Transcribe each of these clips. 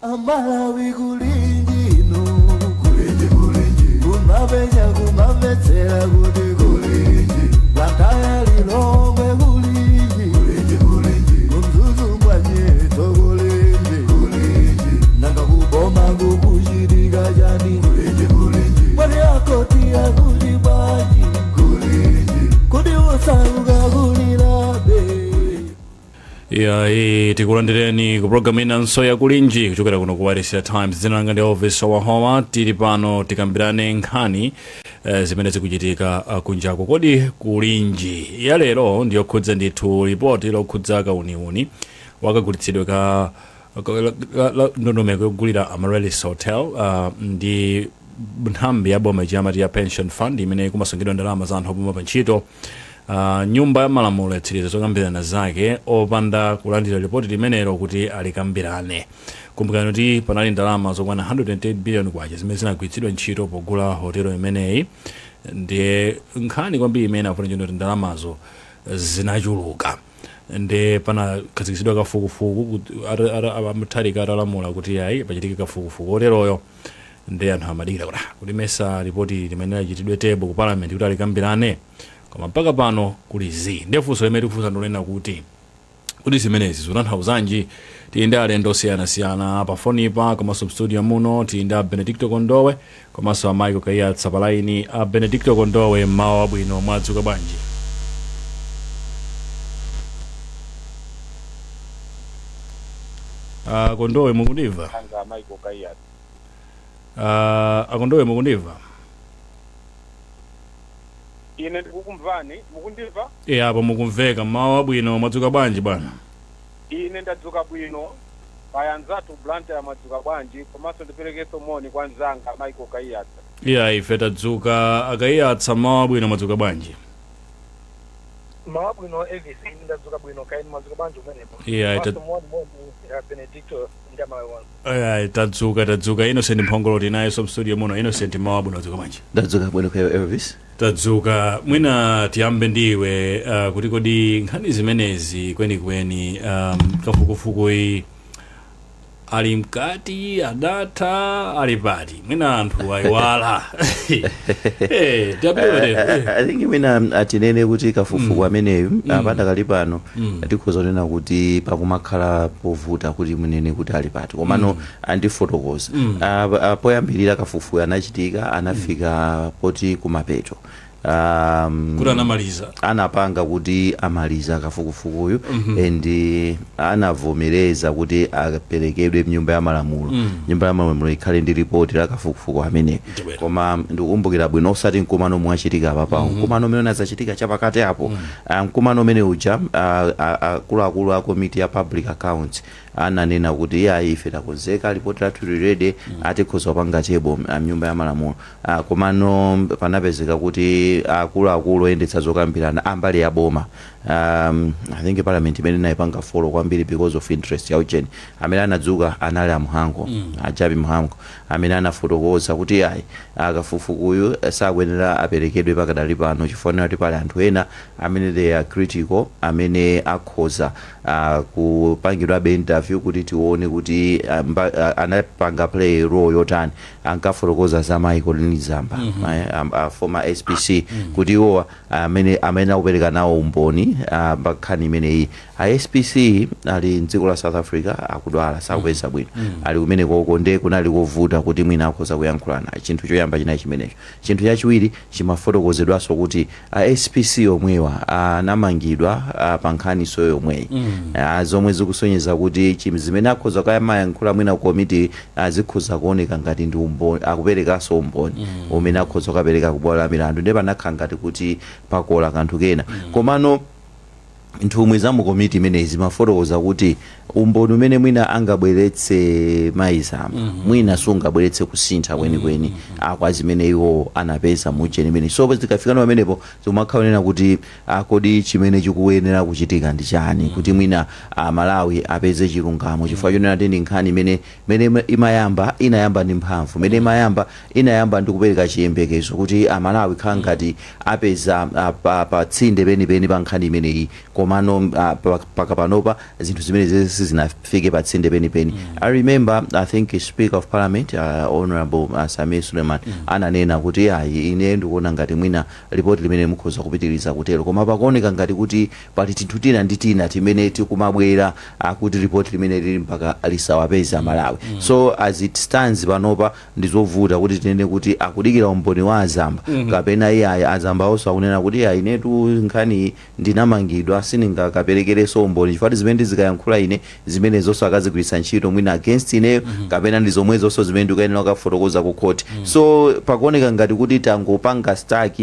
Amalawi kulinji inu, kulinji kulinji, kumapenya kumamvetsera kuti kulinji, Blantyre Lilongwe kulinji, kulinji kulinji, kuMzuzu Mwanyetso kulinji, kulinji, nanga kuboma kukuchitika chani, kulinji kulinji, mwati akoti akuli bwanji, kulinji, kuti usauka kulilabe. Iyayi, tikulandireni ku programu inanso ya Kulinji kuchokera kuno ku Wailesi ya Times. Dzina langa ndi Elvis Wahoma. Tili pano tikambirane nkhani zimene zikuchitika kunjako. Kodi Kulinji ya lero ndiyokhudza ndithu ripoti lokhudza kauniuni wakagulitsidwe ka ndondomeko yogulira Amaryllis Hotel ndi nthambi ya boma ija amati ya pension fund imene kumasungidwa ndalama za anthu opuma pa ntchito. Nyumba ya malamulo yatsiriza zokambirana zake opanda kulandira ripoti limenelo kuti alikambirane. Kumbukirani kuti panali ndalama zokwana 108 billion kwacha zimene zinagwiritsidwa ntchito pogula hotelo imeneyi. Ndiye nkhani kwambiri imene afuna chino kuti ndalamazo zinachuluka, ndi panakhazikitsidwa kafukufuku kuti Mutharika atalamula kuti ayi, pachitike kafukufuku oteroyo. Ndi anthu amadikira kuti kuti mesa ripoti limene lachitidwe table ku parliament kuti alikambirane, koma mpaka pano kuli zii. Ndiye funso limene tikufunsa ndilonena kuti zimenezi zikutanthauzanji? Tili ndi alendo osiyanasiyana pa fonipa komanso mstudio muno. Tili ndi a Benedicto Kondowe komanso a Michael Kaiyatsa pa line. A Benedicto Kondowe, mmawa wabwino, mwadzuka bwanji? Kondowe, mukundimva? Anga Michael Kaiyatsa. Akondowe, mukundimva? Ine ndikukumvani, mukundimva? E, apo mukumveka. Mmawa wabwino, mwadzuka bwanji bwana? Ine ndadzuka bwino, kaya anzathu Blantyre mwadzuka bwanji? Komanso ndiperekenso moni kwa mzanga Michael Kaiyatsa. Iya, ife tadzuka. Akaiyatsa, mmawa wabwino, mwadzuka bwanji? Mmawa bwino Elvis, ine ndadzuka bwino, kaya mwadzuka bwanji kumenepo? Iya. Komanso moni moni ya Benedicto ndi Amalawi onse. Iya, tadzuka, tadzuka. Innocent Mphongolo tinayenso mstudio muno. Innocent, mmawa wabwino, wadzuka bwanji? Ndadzuka bwino, kaya Elvis? Tadzuka. Mwina tiyambe ndiwe, kuti kodi nkhani zimenezi kwenikweni, kafukufukuyi ali mkati, adatha, ali pati? Mwina anthu ayiwala. Tiyambe pamenepo. I think mwina atinene kuti kafukufuku ameneyu padakali pano tikhoza kunena kuti pakumakhala povuta kuti munene kuti ali pati, komano andifotokoza. Poyambirira kafukufuku anachitika, anafika poti kumapeto kuti anamaliza. Anapanga kuti amaliza kafukufukuyu and anavomereza kuti aperekedwe mnyumba ya malamulo, nyumba ya malamulo ikhale ndi ripoti la kafukufuku ameneyo. Ndibwera. Koma ndikukumbukira bwino, osati mkumano omwe wachitika apapawo, mkumano umene unazachitika chapakati apo, mkumano umene uja, akuluakulu a komiti ya public accounts ananena kuti iyayi, ife takonzeka, ripoti lathu lili ready, atikhoza kupanga table mnyumba ya malamulo. Komano panapezeka kuti akuluakulu oyendetsa zokambirana ambali ya boma, I think parliament imene inayipanga follow kwambiri because of interest ya ucheni, amene anadzuka anali a Mhango, a Jappie Mhango, amene anafotokoza kuti ayi, akafukufukuyu sakuyenera aperekedwe pakadali pano chifukwa kuti pali anthu ena amene they are critical, amene akhoza kupangidwabe interview kuti tione kuti anapanga play role yotani. Ankafotokoza za Michael Zamba, former SPC, kuti iwowa amene akupereka nawo umboni pa nkhani imeneyi. A SPC ali mdziko la South Africa, akudwala, sakupeza bwino, ali kumene koko, nde kunali kovuta kuti mwina akhoza kuyankhulana. Chinthu choyamba chinali chimenecho. Chinthu chachiwiri chimafotokozedwanso kuti a SPC omwewa anamangidwa pa nkhaniso yomweyi, zomwe zikusonyeza kuti zimene akhoza kamayankhula mwina ku komiti zikhoza kuoneka ngati ndi umboni, akuperekanso umboni umene akhoza kukapereka ku bwalo la milandu. Ndiye panakhala ngati kuti pakola kanthu kena. Komano nthumwi za mu komiti imeneyi zimafotokoza kuti umboni umene mwina angabweretse mayi Zamba mwina sungabweretse kusintha kwenikweni akwa zimene iwo anapeza mu ujeni imene. So zikafikano pamenepo zimakhala kunena kuti kodi chimene chikuyenera kuchitika ndi chani kuti mwina Malawi apeze chilungamo? Chifukwa chonena kuti ndi nkhani imene mene imayamba, inayamba ndi mphamvu, mene imayamba, inayamba ndi kupereka chiyembekezo kuti Amalawi khala ngati apeza pa tsinde penipeni pa nkhani imeneyi, koma Komano paka panopa zinthu zimene sizinafike patsinde penipeni. I remember, I think, Speaker of Parliament, Honorable Sameer Suleman, ananena kuti ayi, ine ndikuona ngati mwina ripoti limene mukhoza kupitiriza kutero, koma pakuoneka ngati kuti pali tinthu tina ndi tina timene tikumabwera akuti ripoti limene lili mpaka lisawapeza Malawi. So as it stands panopa, ndizovuta kuti tinene kuti akudikira umboni wa Azamba kapena iyayi. Azamba onso akunena kuti iyayi, inetu nkhani ndinamangidwa, sindingakaperekerenso umboni chifukwa zimene ndizikayankhula ine, zimene zonso akazigwiritsa ntchito mwina against ineyo, kapena ndi zomwe zonso zimene ndikuyenera kukafotokoza ku court. So pakuoneka ngati kuti tangopanga stuck,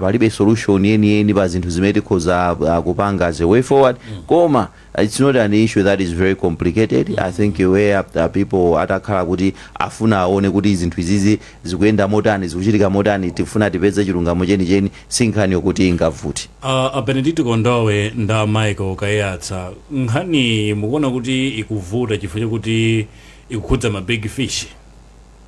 palibe solution yeniyeni pa zinthu zimene tikhoza kupanga as a way forward. Koma it's not an issue that is very complicated. I think where people atakhala kuti afuna aone kuti zinthu izizi zikuyenda motani, zikuchitika motani, tifuna tipeze chilungamo chenicheni, si nkhani yokuti ingavute. A Benedicto Kondowe nda Michael Kaiyatsa, nkhani mukuona kuti ikuvuta chifukwa chakuti ikukhudza ma big fish?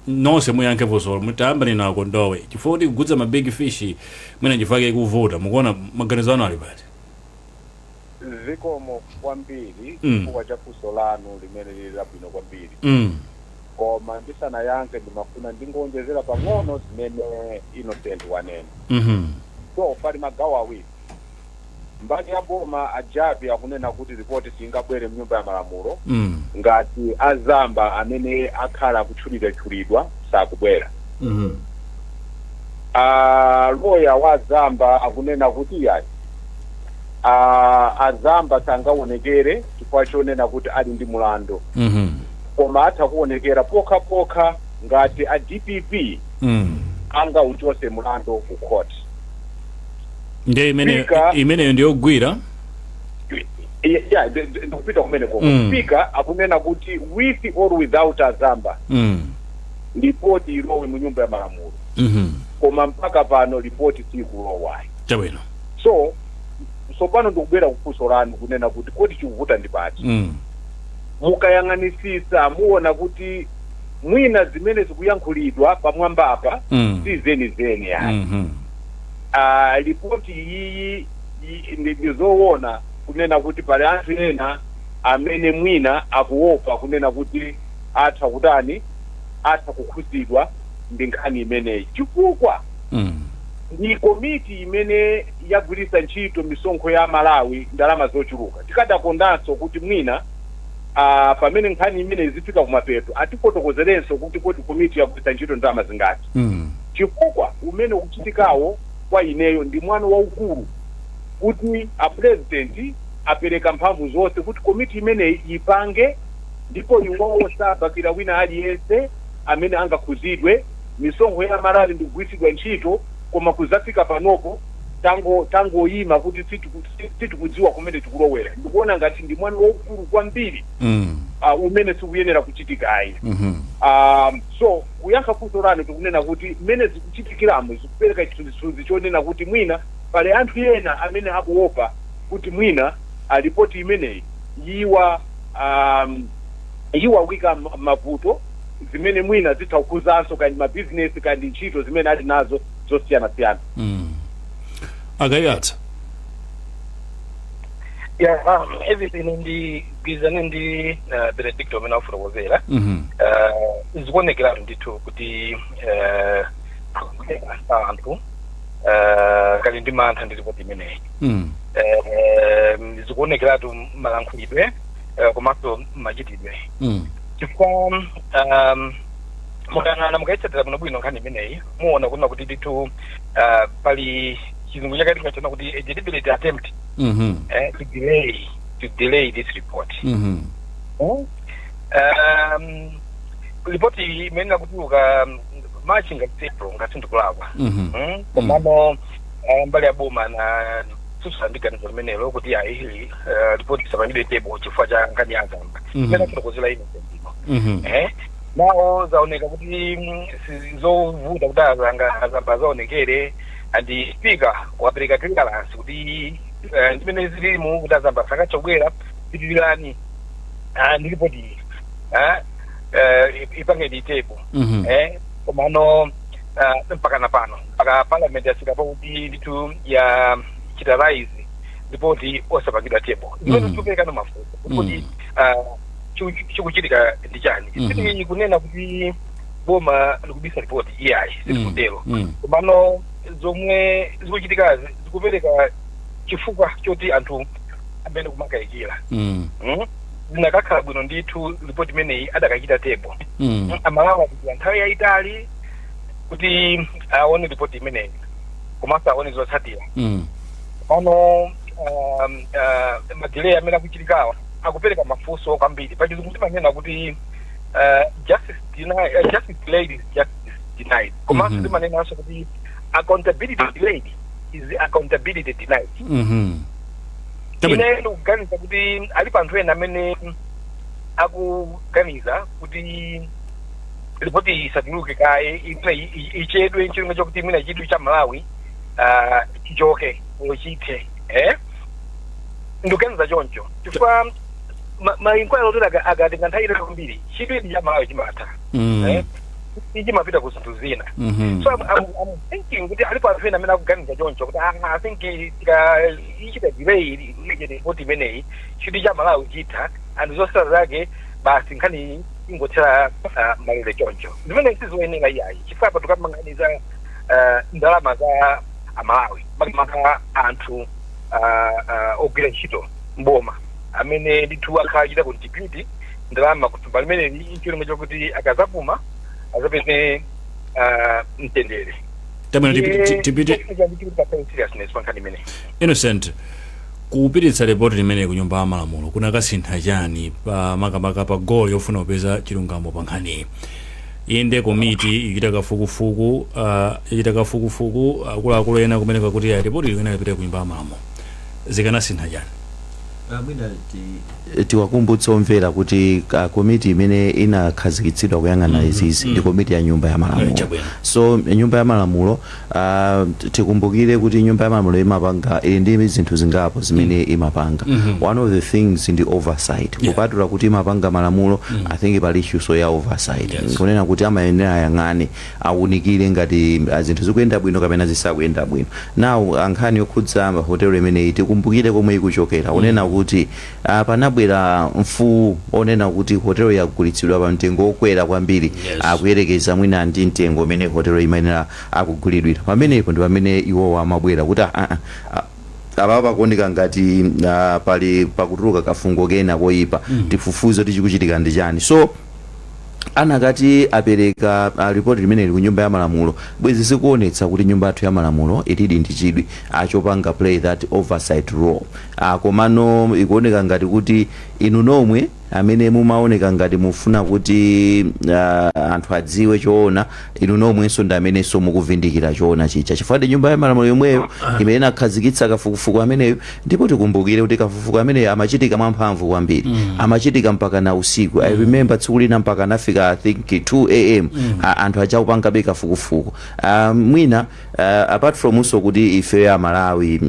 Nonse muyankhe funso. Mutayamba nina Kondowe, chifukwa kuti ikukhudza ma big fish, mwina chifukwa ikuvuta. Mukuona, maganizo anu ali pati? Zikomo kwambiri chifukwa cha funso lanu limene lili labwino kwambiri. Koma ndisanayankhe, ndimafuna ndingonjezera pang'ono zimene Innocent wanena. So pali magawo awiri. Mbali ya boma, ajabi akunena kuti ripoti singabwere mnyumba ya malamulo ngati Azamba amene akhala akutchulidwatchulidwa sakubwera. Loya wa Azamba akunena kuti yayi, Azamba sangaonekere chifukwa chonena kuti ali ndi mulandu, koma atha kuonekera pokha pokha ngati a DPP angauchose mulandu ku court. Ndiye imene Speaker- imeneyo ndiyogwira. Yeah, ndikupita kumene koko. Speaker akunena kuti with or without Azamba, ripoti ilowe mu nyumba ya malamulo. Koma mpaka pano ripoti sikulowayi. So pano ndikubwera kufunso lanu kunena kuti kodi chikuvuta ndi pati? Mukayang'anisisa muona kuti mwina zimene zikuyankhulidwa pamwambapa si zenizeni yayi. Ripoti iyi ndizoona kunena kuti pali anthu ena amene mwina akuopa kunena kuti atha kutani, atha kukhuzidwa ndi nkhani imeneyi, chifukwa ndi komiti imene yagwiritsa ntchito misonkho ya Malawi, ndalama zochuluka. Tikadakondanso kuti mwina pamene nkhani imene izifika kumapeto atifotokozerenso kuti kodi komiti yagwiritsa ntchito ndalama zingati, chifukwa umene ukuchitikawo kwa ineyo ndi mwano waukulu kuti a President apereka mphamvu zonse kuti komiti imeneyi ipange, ndipo iwowo sabakira wina aliyense amene angakhuzidwe. Misonkho ya Malawi ndikugwiritsidwa ntchito, koma kuzafika panopo tangoyima kuti sitikudziwa kumene tikulowera. Ndikuona ngati ndi mwano waukulu kwambiri umene sikuyenera kuchitikayi. So kuyankha funso lanu, tikunena kuti mmene zikuchitikiramo zikupereka chithunzithunzi chonena kuti mwina pali anthu ena amene akuopa kuti mwina ripoti imeneyi yiwawika mavuto, zimene mwina zitha kukhuzanso kandi mabizinesi kandi ntchito zimene ali nazo zosiyanasiyana. Akayatsa. Yeah, everything ndigwirizane ndi Benedicto amene afotokozera. Zikuonekeratu ndithu kuti anthu kali ndi mantha ndi ripoti imeneyi. Zikuonekeratu malankhulidwe komanso machitidwe, chifukwa mukayang'ana, mukayitsatira bwinobwino nkhani imeneyi, muona kunena kuti ndithu pali chizungu chakati chona kuti a deliberate attempt to delay this report. Ripoti iyi imenena kutuluka March ngati April, ngati ndikulakwa. Komano mbali ya boma na susa ndi ganizo limenelo kuti ayi, ripoti isapangidwe table chifukwa cha nkhani ya Azamba imene afotokozera Innocent. Nawo zaoneka kuti zovuta kuti Azamba azaonekere, and Speaker wapereka clearance kuti ndimene zilimu kuti Azamba sakachobwera, pitirirani ndi ripoti iyi, ipange table. Komano mpaka na pano, mpaka Parliament yafika pakuti ndithu ya chita raise Ripoti osapangidwa table, zimene zikuperekano mafunso kuti chikuchitika ndi chani. Siti kunena kuti boma likubisa ripoti, iyayi, sitikutero. Komano zomwe zikuchitikazi zikupereka chifukwa choti anthu amene kumakayikira. Zinakakhala bwino ndithu ripoti imeneyi adakachita table. Amalawi akudikira nthawi yayitali kuti aone ripoti imeneyi komanso aone zotsatira. Pano ma delay amene akuchitikawa akupereka mafunso kwambiri. Pachizungu timanena kuti justice delayed is justice denied, komanso timanenanso kuti accountability delayed is accountability denied. Ine ndikuganiza kuti alipo anthu ena amene akuganiza kuti ripoti isatuluke kaye, imene ichedwe, ncholinga chokuti mwina chidwi cha Malawi chichoke olo chithe. Ndikuganiza choncho chifukwa ma inquiry otero akatenga nthawi itali kwambiri, chidwi ndi cha Malawi chimatha, chimapita ku zinthu zina. So I'm thinking kuti alipo anthu ena amene akuganiza choncho kuti I think tika ichita delay ichite ripoti imeneyi, chidwi cha Malawi chitha, anthu zotsatira zake basi nkhani ingothera malere choncho, zimene sizoyenera iyayi, chifukwa apa tikamanganiza ndalama za Amalawi, makamaka anthu ogwira ntchito mboma amene ndithu akhala achita contribute ndalama kuthumba limeneli ncholinga chokuti akazapuma azapeze mtendere. Tabwino, tipite Seriousness pa nkhani imeneyi. Innocent, kupititsa ripoti limene ku Nyumba ya Malamulo kunakasintha chani pa makamaka pa goal yofuna kupeza chilungamo pa nkhaniyi? Inde, komiti ichita kafukufuku, ichita kafukufuku, akuluakulu ena kumeneka kuti ya ripoti limene lipite ku Nyumba ya Malamulo, zikanasintha chani? Mwina tiwakumbutse omvera kuti komiti imene inakhazikitsidwa kuyang'ana izizi ndi komiti ya Nyumba ya Malamulo. Chabwino. So Nyumba ya Malamulo, tikumbukire kuti Nyumba ya Malamulo imapanga, ili ndi zinthu zingapo zimene imapanga. One of the things ndi oversight. Kupatula kuti imapanga malamulo, I think pali issue ya oversight, kunena kuti amayenera ayang'ane, awunikire ngati zinthu zikuyenda bwino kapena zisakuyenda bwino. Now, nkhani yokhudza hotelo imeneyi, tikumbukire komwe ikuchokera, kunena kuti panabwera mfuwu onena kuti hotelo yagulitsidwa pa mtengo wokwera kwambiri, akuyerekeza mwina ndi mtengo umene hotelo imayenera akugulidwira. Pamenepo ndi pamene iwowo amabwera kuti apa pakuoneka ngati pali pakutuluka kafungo kena koyipa, tifufuze kuti chikuchitika ndi chani. So anakati apereka ripoti limeneli ku Nyumba ya Malamulo, bwezi zikuonetsa kuti nyumba yathu ya malamulo ilidi ndi chidwi achopanga play that oversight role. Komano ikuoneka ngati kuti inu nomwe amene mumaoneka ngati mufuna kuti anthu adziwe choona, inu nomwenso ndi amenenso mukuvindikira choona chija, chifukwa ndi Nyumba ya Malamulo yomweyo imene inakhazikitsa kafukufuku ameneyo. Ndipo tikumbukire kuti kafukufuku ameneyo amachitika mwamphamvu kwambiri, amachitika mpaka na usiku. I remember tsiku lina mpaka anafika, I think, 2 a.m., anthu achakupangabe kafukufuku. Mwina apart from also kuti ife a Malawi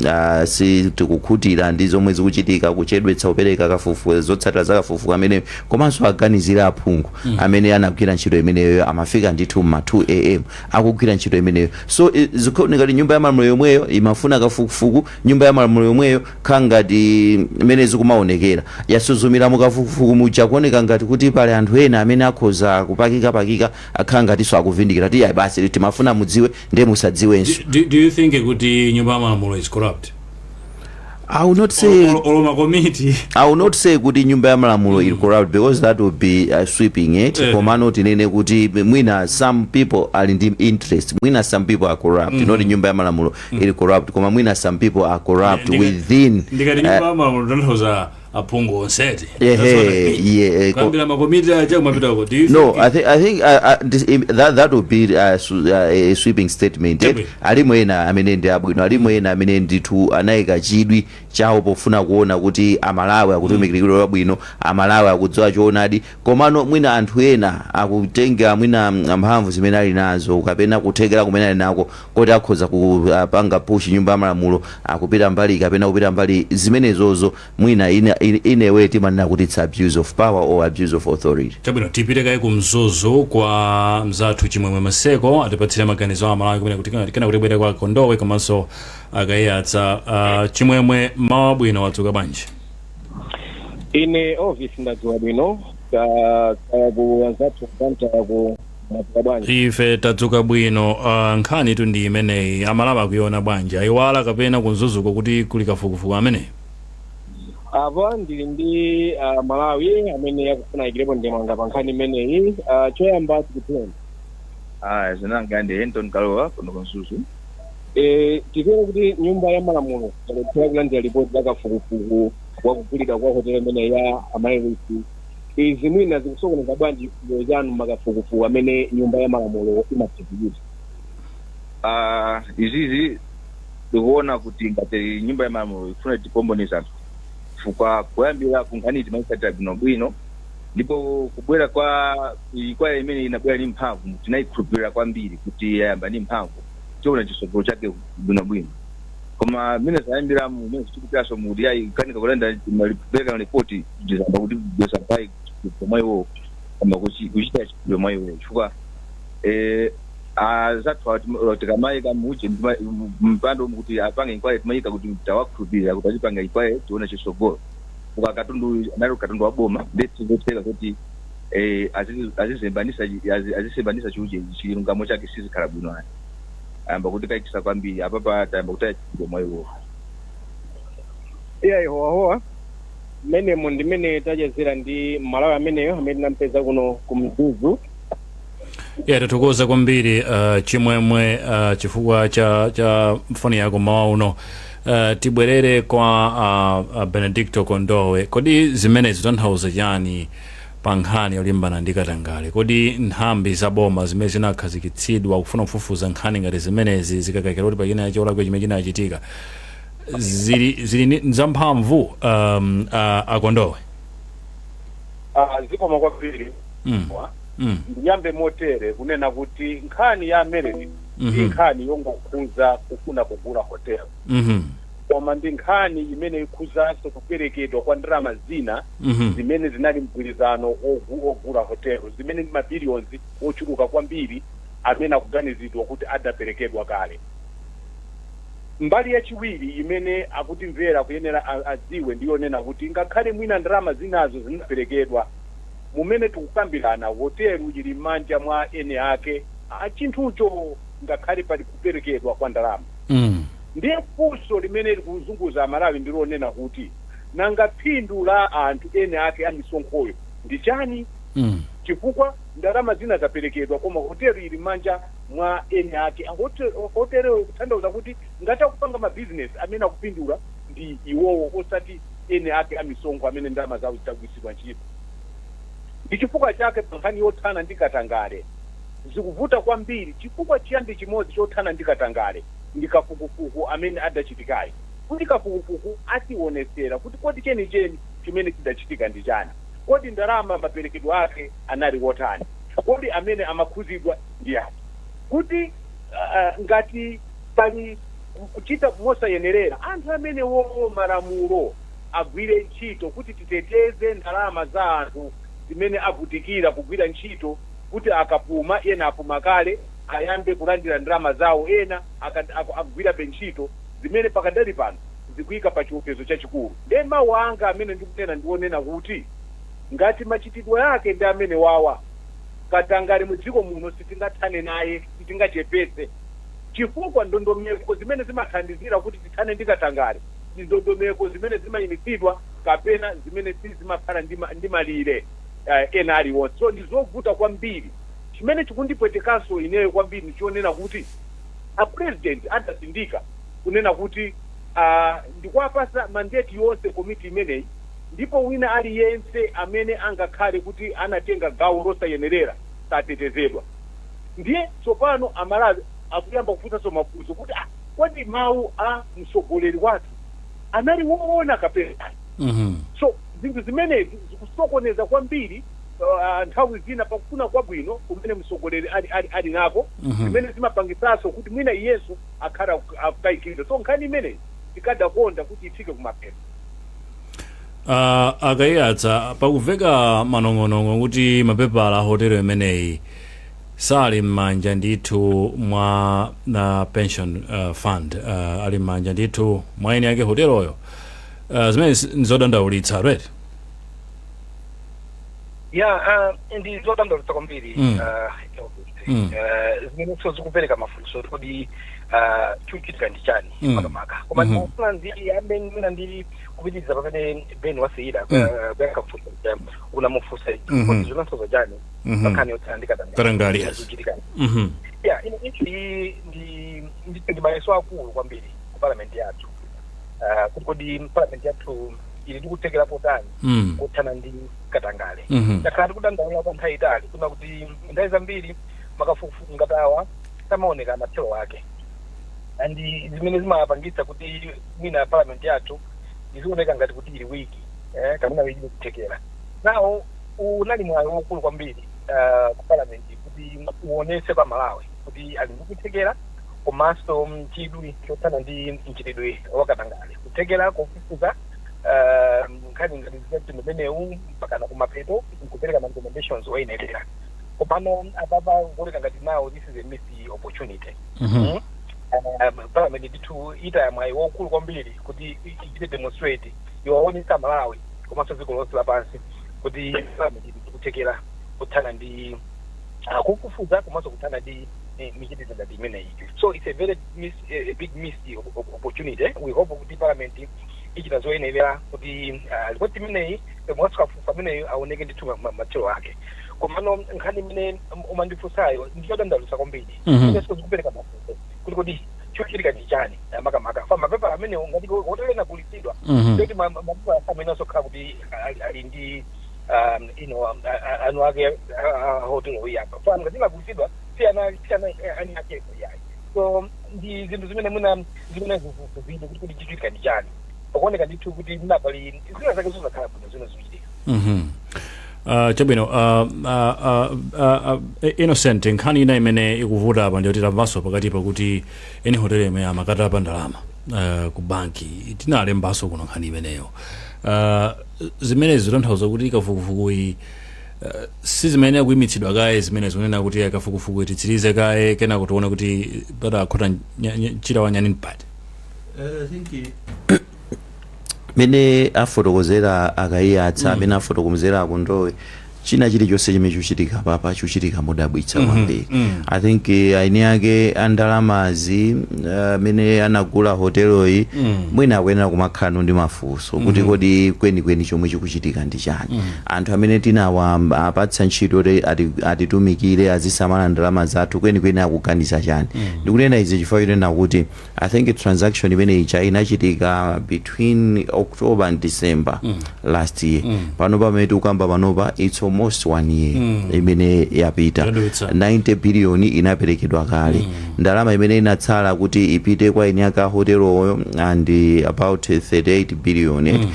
si tikukhutira ndi zomwe zikuchitika, kuchedwetsa kupereka kafukufuku, zotsatira za kafukufuku amene, komanso aganizira aphungu amene anagwira ntchito imeneyo, amafika ndithu ma 2 a.m. akugwira ntchito imeneyo. So zikuoneka kuti Nyumba ya Malamulo yomweyo imafuna kafukufuku, Nyumba ya Malamulo yomweyo kha ngati imene zikumaonekera yasuzumira mukafukufuku muja, kuoneka ngati kuti pali anthu ena amene akhoza kupakikapakika, akhala ngatinso akuvindikira ti ayi, basi, timafuna mudziwe, ndiye musadziwenso. Do you think kuti Nyumba ya Malamulo is corrupt? I will not say Olo makomiti. I will not say kuti Nyumba ya Malamulo ili corrupt because that would be sweeping it. Komano tinene kuti mwina some people ali ndi interest, mwina some people are corrupt, not Nyumba ya Malamulo ili corrupt, koma mwina some people are corrupt within. Ndikati Nyumba ya Malamulo, tanthauza aphungu onseti. Yeah, Kuyambira makomiti aja kumapitako. Do you No, think I think that would be a sweeping statement. Chabwino. Alimo ena amene ndi abwino, alimo ena amene ndithu anayika chidwi chawo pofuna kuona kuti Amalawi akutumikiridwa bwino, Amalawi akudziwa choonadi. Komano mwina anthu ena akutenga mwina mphamvu zimene ali nazo kapena kuthekera kumene ali nako kuti akhoza kupanga push Nyumba ya Malamulo akupita mbali kapena kupita mbali zimenezozo mwina ina. In a way timanena kuti it's abuse of power or abuse of authority. Chabwino, tipite kaye ku Mzuzu kwa mzathu Chimwemwe Maseko, atipatsire maganizo a Malawi kumene kuti kena kuti bwere kwa Kondowe komanso akayiyatsa. Chimwemwe, mawa bwino, wadzuka bwanji? Ine Elvis ndadzuka bwino, kaya ku anzathu ku mwadzuka bwanji? Ife tadzuka bwino. Nkhani tu ndi imeneyi, Amalawi akuiona bwanji? Ayiwala kapena ku Mzuzuko kuti kuli kafukufuku ameneyi? Apa ndili ndi Malawi amene akufuna ayikirepo ndemanga pa nkhani imeneyi. Choyamba tikupeni. Ah, dzina langa ndi Anton Kalowa kuno ku Mzuzu. Tikuona kuti Nyumba ya Malamulo yalephera kulandira ripoti la kafukufuku wakugulidwa kwa hotelo imeneyi ya Amaryllis. Izi mwina zikusokoneza bwanji chikhulupiriro chanu makafukufuku amene Nyumba ya Malamulo imatsipikira? Ah, izizi ndikuona kuti ngati Nyumba ya Malamulo ikufuna tipomboneza anthu, chifukwa kuyambira kunkhani timayitsatira bwinobwino, ndipo kubwera kwa inquiry imene inabwera ndi mphamvu, tinayikhulupirira kwambiri kuti yayamba ndi mphamvu, tiona chisogolo chake bwinobwino. Koma mmene zayambiramu, mmene zichitikiranso mukuti yayi, kanika kulanda kupereka ripoti, tizamba kuti bweza mbayi chikhulupiriro mwa iwowo, koma kuchita chikhulupiriro mwa iwowo, chifukwa azathu tikamayika muje mpando kuti apange inquiry, timayika kuti tawakhulupirira kuti achipanga inquiry, tione chisogolo, kuka katundu anali katundu wa boma, ndetizoteka kuti azizembanisa chiuje chilungamo chake sizikhala bwino ayi. Ayamba kuti kayikisa kwambiri apapa, tayamba kutaya chikhulupiriro mwa iwowo. Iya, ihowahowa mmenemo ndimene tachezera ndi Malawi ameneyo amene tinampeza kuno ku Mzuzu. Yeah, tathokoza kwambiri Chimwemwe chifukwa cha foni yako mawa uno. Tibwerere kwa Benedicto Kondowe. Kodi zimene zitanthauza chani pa nkhani yolimbana ndi katangale? Kodi nthambi za boma zimene zinakhazikitsidwa kufuna kufufuza nkhani ngati zimenezi, zikakayikira kuti pachina cholakwa chimene chinachitika, zili zamphamvu, Akondowe? Ah, zikoma kwambiri. Ndiyambe motere kunena kuti nkhani ya Amaryllis ndi nkhani yongokhuza kufuna kugula hotel, koma ndi nkhani imene ikhuzanso kuperekedwa kwa ndalama zina zimene zinali mgwirizano ogula hotel, zimene ndi mabillions ochuluka kwambiri amene akuganizidwa kuti adaperekedwa kale. Mbali yachiwiri imene akutimvera kuyenera adziwe ndiyonena kuti ngakhale mwina ndalama zinazo zinaperekedwa, mumene tikukambirana hotelu ili m'manja mwa ene ake a chinthucho, ngakhale pali kuperekedwa kwa ndalama. Ndiye funso limene likuzunguza Amalawi ndilonena kuti nanga phindu la anthu ene ake a misonkhoyo ndi chani? Chifukwa ndalama zina zaperekedwa koma hotelo ili m'manja mwa ene ake hotelo, kutanthauza kuti ngati akupanga mabizinesi, amene akupindula ndi iwowo, osati ene ake a misonkho amene ndalama zawo zitagwiritsidwa ntchito. Ndi chifukwa chake pa nkhani yothana ndi katangale zikuvuta kwambiri, chifukwa chiyambi chimodzi chothana ndi katangale ndi kafukufuku amene adachitikayi, kuti kafukufuku ationesera kuti kodi chenicheni chimene chidachitika ndi chani, kodi ndalama maperekedwe ake anali wotani, kodi amene amakhuzidwa ndi ati, kuti ngati pali kuchita mosayenerera, anthu amene wowo malamulo agwire ntchito kuti titeteze ndalama za anthu zimene avutikira kugwira ntchito, kuti akapuma, ena apuma kale, ayambe kulandira ndalama zawo, ena akugwirabe ntchito zimene pakadali pano zikuyika pa chiopsezo chachikulu. Ndiye mawu anga amene ndikunena ndionena kuti ngati machitidwe ake ndi amene wawa, katangale mu dziko muno sitingathane naye, sitingachepetse, chifukwa ndondomeko zimene zimathandizira kuti tithane ndi katangale ndi ndondomeko zimene zimayimitsidwa kapena zimene sizimakhala ndi malire ena aliwonse. So ndizovuta kwambiri. Chimene chikundipwetekanso ineyo kwambiri ndichonena kuti a President adasindika kunena kuti ndikuwapasa mandate yonse komiti imeneyi, ndipo wina aliyense amene angakhale kuti anatenga gawo losayenerera satetezedwa. Ndiye tsopano Amalawi akuyamba kufunsanso mafunso kuti ah, kodi mawu a mtsogoleri wathu anali woona kapena? So zinthu zimenezi zikusokoneza kwambiri nthawi zina pakufuna kwabwino kumene mtsogoleri ali nako, zimene zimapangisanso kuti mwina iyenso akhale akukayikira. So nkhani imeneyi tikadakonda kuti ifike kumapeto. A Kaiyatsa, pakuveka manong'onong'o kuti mapepala a hotelo imeneyi sali m'manja ndithu mwa na pension fund, ali m'manja ndithu mwa eni ake hoteloyo. Zimene ndizodandaulitsa, right? Ya, ndi zodandaulitsa kwambiri. Zimenenso zikupereka mafunso kodi chikuchitika ndi chani makamaka. Koma ndimafuna ndiyambe mwina ndi kupitiriza pamene Ben wasiyira kuyankha funso unamufunsa kuti zinanso chani pankhani yotsala ndi katangale, yes. Zikuchitika. Ya, ine issue iyi ndi mayeso akulu kwambiri ku parliament yathu, kuti kodi parliament yathu ili ndikuthekera potani kuthana ndi katangale. Takhala tikudandaula kwa nthawi itali kuna kuti nthawi zambiri makafukufuku ngatawa samaoneka mathero ake, and zimene zimapangitsa kuti mwina parliament yathu izioneka ngati kuti ili weak, kapena ili kuthekera nawo. Unali mwayi wokulu kwambiri ku parliament kuti uonese kwa Malawi kuti ali ndikuthekera komanso chidwi chothana ndi mchitidwe wakatangale, kuthekera kufufuza nkhani ngati mtundu umenewu mpakana kumapeto nkupereka ma recommendations oyenerera. Komano apapa kuoneka ngati now this is a missed opportunity. Parliament ndithu itaya mwayi wokulu kwambiri kuti ichite demonstrate, iwaonesa Malawi komanso dziko lonse lapansi kuti parliament ikuthekera kuthana ndi kufufuza komanso kuthana ndi michitidwe ngati imeneyi. So it's a very miss, a big missed opportunity. We hope kuti parliament ichita zoyenerera kuti ripoti imeneyi komanso kafukufuku ameneyi aoneke ndithu mathero ake. Komano nkhani imene umandifunsayo ndiyodandaulitsa kwambiri. Inenso zikupereka mafunso kuti kodi chochitika ndi chani makamaka fa mapepala amenewo ngati hotelo inagulitsidwa, ndoti mapepala amene asokhala kuti ali ndi anu ake hotelo iyapa fa ngati inagulitsidwa siyana ani akepo yayi. So ndi zinthu zimene mwina zimene zivile kuti chichitika ndi chani. Pakuoneka ndithu kuti mwina pali zina zake zosakhala bwino zimene zikuchitika. Chabwino, Innocent, nkhani ina imene ikuvuta apa ndiyoti tamvanso pakati pakuti eni hotelo imene amakatapa ndalama ku banki. Tinalembanso kuno nkhani imeneyo. Zimene zitanthauza kuti kafukufukuyi si zimene akuyimitsidwa kaye, zimene zikunena kuti kafukufuku titsirize kaye, kenako tione kuti patakhota mchira wa nyani mpati. I think mene afotokozera a Kaiyatsa, amene afotokozera akundowe, china chilichonse chimene chikuchitika papa chikuchitika modabwitsa kwambiri. I think aini ake andalamazi amene anagula hoteloyi mwina akuyenera kumakhala ndi mafunso kuti kodi kwenikweni chomwe chikuchitika ndi chani? Anthu amene tinawapatsa ntchito kuti atitumikire, azisamala ndalama zathu, kwenikweni akuganiza chani? Ndikunena izi chifukwa chonena kuti I think transaction imene ija inachitika between October and December last year. Pano pamene tikukamba panopa, it's almost one year imene yapita. Yadutsa. 90 billion inaperekedwa kale. Ndalama imene inatsala kuti ipite kwa eni ake a hoteloyo and about 38 billion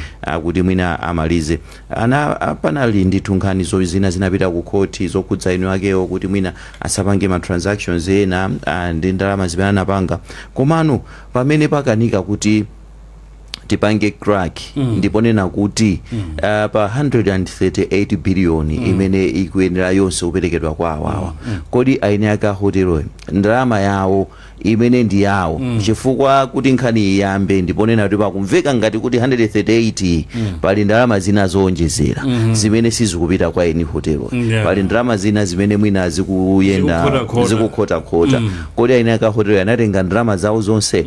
kuti mwina amalize ana. Panali ndithu nkhani zina zinapita ku khoti zokhudza eni akewo kuti mwina asapange ma transactions ena ndi ndalama zimene anapanga. Komano pamene pakanika kuti tipange crack, ndipo nena kuti pa 138 billion imene ikuyenera yonse kuperekedwa kwa awawa, kodi aini ake a hoteloyo ndalama yawo imene ndi yawo? Chifukwa kuti nkhani iyambe, ndipo nena kuti pakumveka ngati kuti 138 pali ndalama zina zowonjezera zimene sizikupita kwa eni hotelo. Pali ndalama zina zimene mwina zikuyenda zikukhotakhota. Zikukhotakhota. Kodi aini ake a hotelo anatenga ndalama zawo zonse,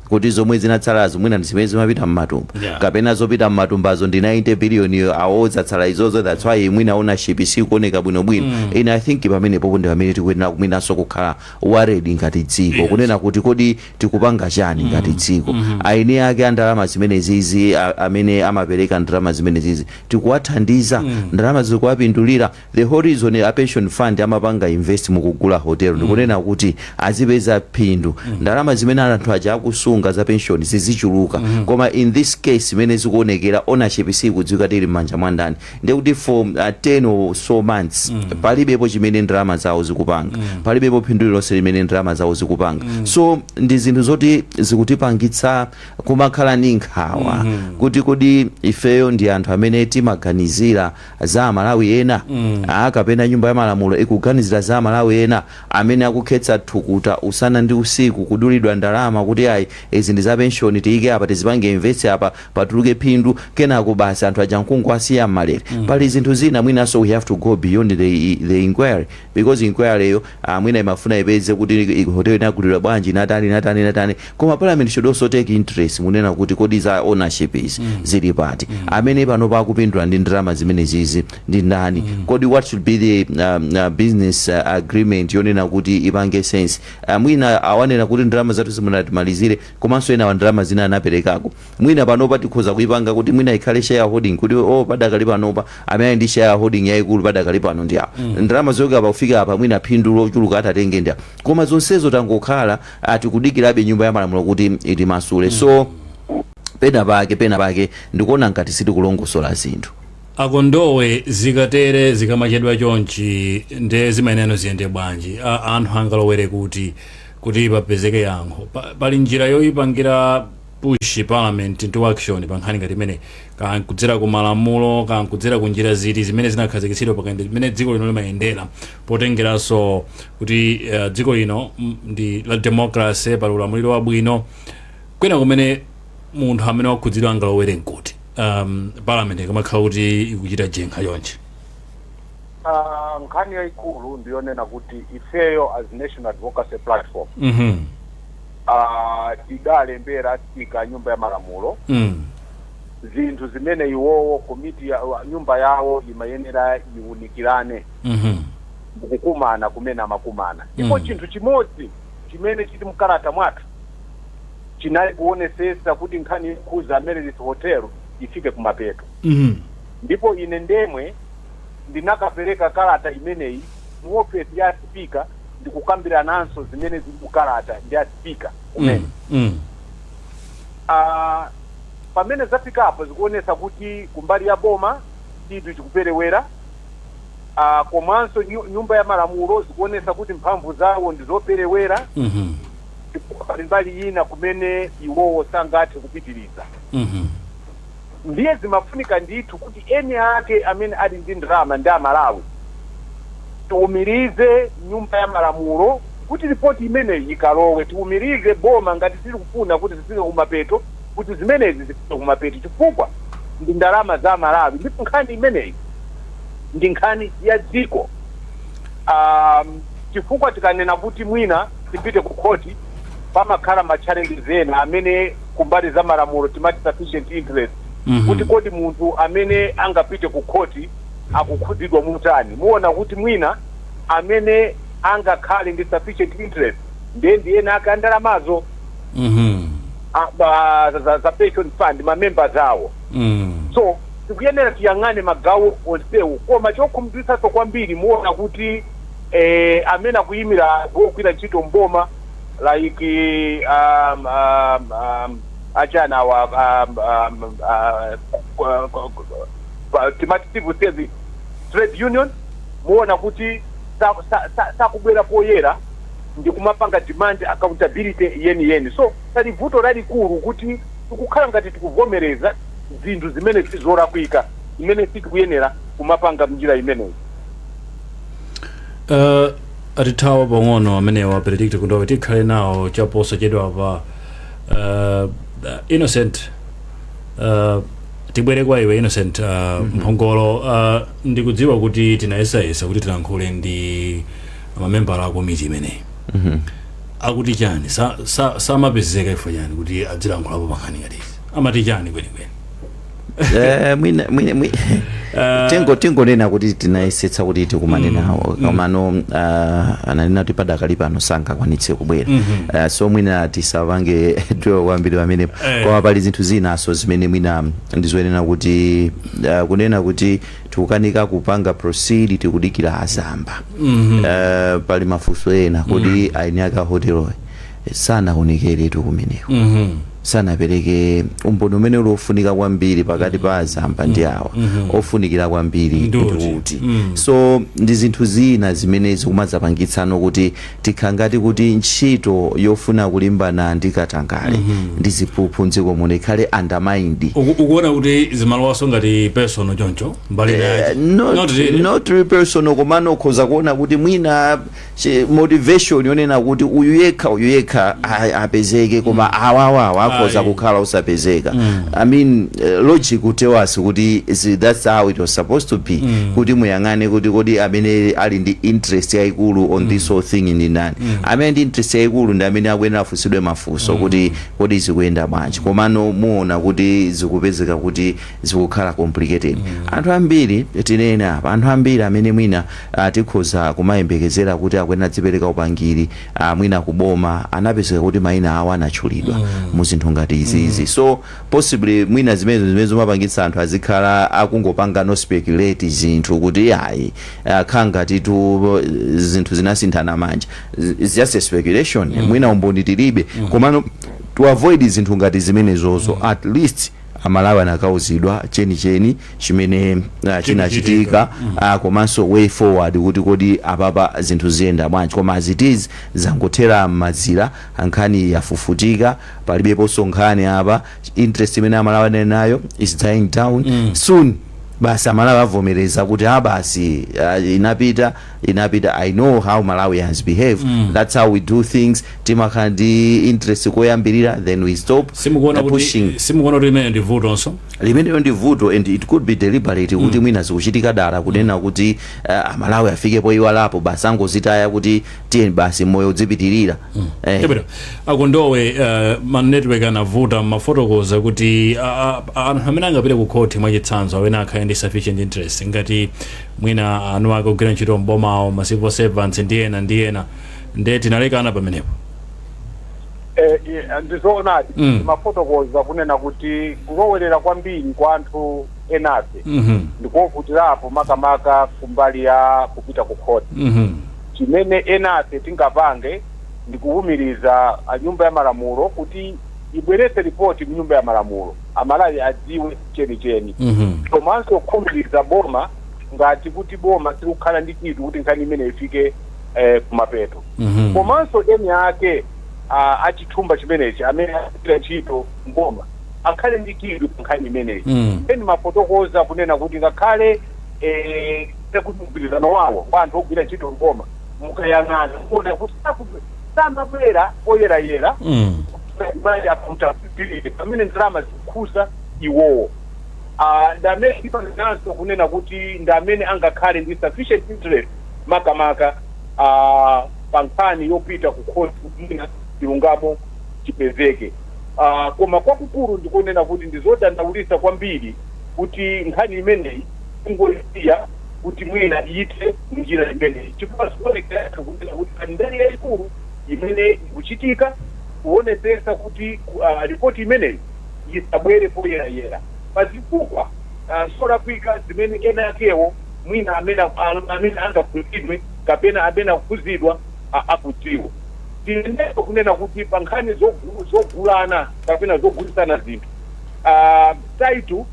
kuti zomwe zinatsalazo mwina ndi zimene zimapita mmatumba, kapena zopita mmatumbazo ndi 90 billion yo, awo zatsala izozo? That's why mwina ownership sikuoneka bwinobwino. Ine I think pamenepopo ndi pamene tikuyenera mwinanso kukhala worried ngati dziko, kunena kuti kodi tikupanga chani ngati dziko? Aini ake a ndalama zimene zizi, amene amapereka ndalama zimene zizi, tikuwathandiza? Ndalama zikuwapindulira? The whole reason a pension fund amapanga invest mukugula hotel ndikunena kuti azipeza phindu, ndalama zimene anthu aja akusunga za pension zizichuluka. Koma in this case, imene zikuonekera, ownership sikudziwika tili m'manja mwa ndani. Ndekuti for 10 or so months palibepo chimene ndalama zawo zikupanga, palibepo phindu lilonse limene ndalama zawo zikupanga. So ndi zinthu zoti zikutipangitsa kumakhala ndi nkhawa kuti kodi ifeyo ndi anthu amene timaganizira za Amalawi ena, kapena Nyumba ya Malamulo ikuganizira za Amalawi ena amene akukhetsa thukuta usana ndi usiku, kudulidwa ndalama kuti ayi, izi ndi za pension, tiyike apa, tizipange invest apa, patuluke phindu, kenako basi anthu aja mkungu asiya mmalere? Pali zinthu zina mwinanso we have to go beyond the inquiry, because inquiry yo mwina imafuna ipeze kuti hotel inagulidwa bwanji, inatani, inatani, inatani, koma Parliament should also take interest munena kuti kodi za ownership izi zili pati? Amene pano pakupindula ndi ndalama zimene zizi ndi ndani? Kodi what should be the business agreement yonena kuti ipange sense? Mwina awanena kuti ndalama zathu zimunatimalizire, komanso ena wa ndalama zina anaperekako. Mwina panopa tikhoza kuipanga kuti mwina ikhale shareholding, kuti oh, padakali panopa amene ali ndi shareholding yayikulu padakali pano ndi apo, ndalama zoyoka pakufika apa, mwina phindu lochuluka atatenge ndi apo. Koma zonsezo tangokhala atikudikirabe Nyumba ya Malamulo kuti itimasule. So pena pake ndikuona ngati sitikulongosola zinthu. Akondowe, zikatere, zikamachedwa chonchi, nde zimayenera ziyende bwanji? Anthu angalowere kuti papezeke yankho? Pali njira yoyipangira push Parliament into action pa nkhani ngati imene, kankudzera ku malamulo, kankudzera ku njira ziti zimene zinakhazikitsidwa pakayende zimene dziko lino limayendera, potengeranso kuti dziko lino ndi la democracy, pali ulamuliro wabwino? Kwena kumene munthu amene wakhudzidwa angalowere nkuti, Parliament ikamakhala kuti ikuchita jenkha chonchi? Nkhani yayikulu ndiyonena kuti ifeyo as National Advocacy Platform tidalembera Speaker Nyumba ya Malamulo zinthu zimene iwowo komiti ya nyumba yawo imayenera iwunikirane mukukumana kumene amakumana. Ndipo chinthu chimodzi chimene chili mkalata mwathu chinali kuonesesa kuti nkhani yokhuza Amaryllis Hotel ifike kumapeto. Ndipo ine ndemwe ndinakapereka kalata imeneyi mu ofesi ya Speaker, ndikukambirananso zimene zili mukalata ndi a Speaker kumene. Pamene zafikapo zikuonesa kuti kumbali ya boma chinthu chikuperewera, komanso Nyumba ya Malamulo zikuonesa kuti mphamvu zawo ndi zoperewera, chifukwa pali mbali ina kumene iwowo sangathe kupitiriza. Ndiye zimafunika ndithu kuti eni ake amene ali ndi ndalama ndi Amalawi, tiumirize Nyumba ya Malamulo kuti ripoti imeneyi ikalowe, tiumirize boma ngati tili kufuna kuti zifike kumapeto, kuti zimenezi zifike kumapeto, chifukwa ndi ndalama za Malawi ndipo nkhani imeneyi ndi nkhani ya dziko. Chifukwa tikanena kuti mwina tipite ku khoti, pamakhala ma challenges ena amene kumbali za malamulo timati sufficient interest, kuti kodi munthu amene angapite ku khoti akukhudzidwa mutani? Muona kuti mwina amene angakhale ndi sufficient interest ndiye ndi ena ake andalamazo, za pension fund, ma members awo. So tikuyenera tiyang'ane magawo onsewo. Koma chokhumudwitsanso kwambiri, muona kuti amene akuyimira ogwira ntchito mboma, like achana awa, timati civil service trade union, muona kuti sakubwera poyera ndi kumapanga demand accountability yeni yeni. So pali vuto lalikulu kuti tikukhala ngati tikuvomereza zinthu zimene sizolakwika, zimene sitikuyenera kumapanga mnjira imeneyi. Atithawa pang'ono amenewa Benedict Kondowe, tikhale nawo chaposachedwa pa. Innocent, tibwere kwa iwe Innocent Mphongolo. Ndikudziwa kuti tinayesayesa kuti tilankhule ndi mamembala a komiti imeneyi. Akuti chani? Samapezeka ifo chani kuti adzilankhulapo pankhani ngatizi? Amati chani kwenikweni? Mwina tingonena kuti tinayesetsa kuti tikumane nawo, komano ananena kuti padakali pano sangakwanitse kubwera. So mwina tisapange dwell kwambiri pamenepo. Koma pali zinthu zinaso zimene mwina ndizoyenera kuti kunena kuti tikukanika kupanga proceed, tikudikira azamba. Pali mafunso ena, kodi aini ake a hoteloyi sanaonekeretu kumeneko? Sanapereke umboni umene uli ofunika kwambiri pakati pa azamba ndi awa, ofunikira kwambiri Ndiuti. Ndiuti. So ndi zinthu zina zimene zikumadzapangitsano kuti tikhala ngati kuti ntchito yofuna kulimbana ndi katangale ndi ziphuphu mdziko muno ikhale undermined. Ukuona kuti zimalowaso ngati personal choncho mbali naye? Not, Not really. Not really personal, komano ukhoza kuona kuti mwina motivation yonena kuti uyu yekha apezeke, koma awawawa akhoza kukhala usapezeka. I mean, logic would tell us kuti that's how it was supposed to be, kuti muyang'ane kuti kodi amene ali ndi interest yayikulu on this whole thing ndi ndani. Amene ndi interest yayikulu ndi amene akuyenera afunsidwe mafunso kuti kodi zikuyenda bwanji. Komano muona kuti zikupezeka kuti zikukhala complicated. Anthu ambiri, tinene apa, anthu ambiri amene mwina tikhoza kumayembekezera kuti akuyenera adzipereka upangiri mwina kuboma, anapezeka kuti mayina awo anatchulidwa mu zinthu ngati izizi. So possibly mwina zimenezo zimene zimapangitsa anthu azikhala akungopanga no speculate zinthu kuti ayi, khala ngatitu zinthu zinasinthana manja. It's just a speculation. Mwina umboni tilibe, komano to avoid zinthu ngati zimenezozo, at least Amalawi anakauzidwa chenicheni chimene chinachitika, komanso way forward kuti kodi apapa zinthu ziyenda bwanji. Koma as it is, zangothera m'mazira, nkhani yafufutika, palibeponso nkhani apa. Interest imene Amalawi anali nayo is dying down. Soon basi Amalawi avomereza kuti a basi, inapita, inapita. I know how Malawians behave. That's how we do things. Timakhala ndi interest koyambirira, then we stop Simukuona pushing. kuti, simukuona kuti imene ndi vutonso? Limeneyo ndi vuto, and it could be deliberate, kuti mwina zikuchitika dala, kunena kuti Amalawi afikepo iwalapo, basi angozitaya kuti tiye basi, moyo udzipitirira. Chabwino, akondowe, ma network anavuta. Mafotokoza kuti anthu amene angapite ku khoti, mwachitsanzo, amene akhale ndi sufficient interest, ngati mwina anu ake kugwira ntchito mbomawo, ma civil servants ndi ena ndi ena, nde tinalekana pamenepo. Ndizoonadi. Mafotokoza kunena kuti kulowerera kwambiri kwa anthu enafe ndikovutirapo, makamaka kumbali ya kupita ku khoti. Chimene enafe tingapange ndikuwumiriza a Nyumba ya Malamulo kuti ibweretse ripoti mnyumba ya malamulo, Amalawi adziwe chenicheni, komanso kukhumiriza boma, ngati kuti boma sikukhala ndi chidwi kuti nkhani imene ifike kumapeto. Komanso eni ake achithumba chimenechi amene agwira ntchito mboma akhale ndi chidwi pa nkhani imeneyi. Eni mafotokoza kunena kuti ngakhale kuti mgwirizano wawo wa anthu ogwira ntchito mboma, mukayang'ana kuona kuti samabwera oyerayera mali accountability pamene ndalama zikukhuza iwowo. Ndi amene tipanganso kunena kuti ndi amene angakhale ndi sufficient interest, makamaka pa nkhani yopita ku khoti kuti mwina chilungamo chipezeke. Koma kwakukulu ndikunena kuti ndizodandaulitsa kwambiri kuti nkhani imeneyi ingoisiya kuti mwina iyite njira imeneyi, chifukwa zikuonekera kunena kuti pali ndale yayikulu imene ikuchitika kuonetsetsa kuti ripoti imeneyi isabwere poyerayera pazifukwa zolakwika zimene ena akewo mwina amene angakhuzidwe kapena amene akukhuzidwa akudziwa. Tiyenera kunena kuti pa nkhani zogulana kapena zogulitsana zinthu, title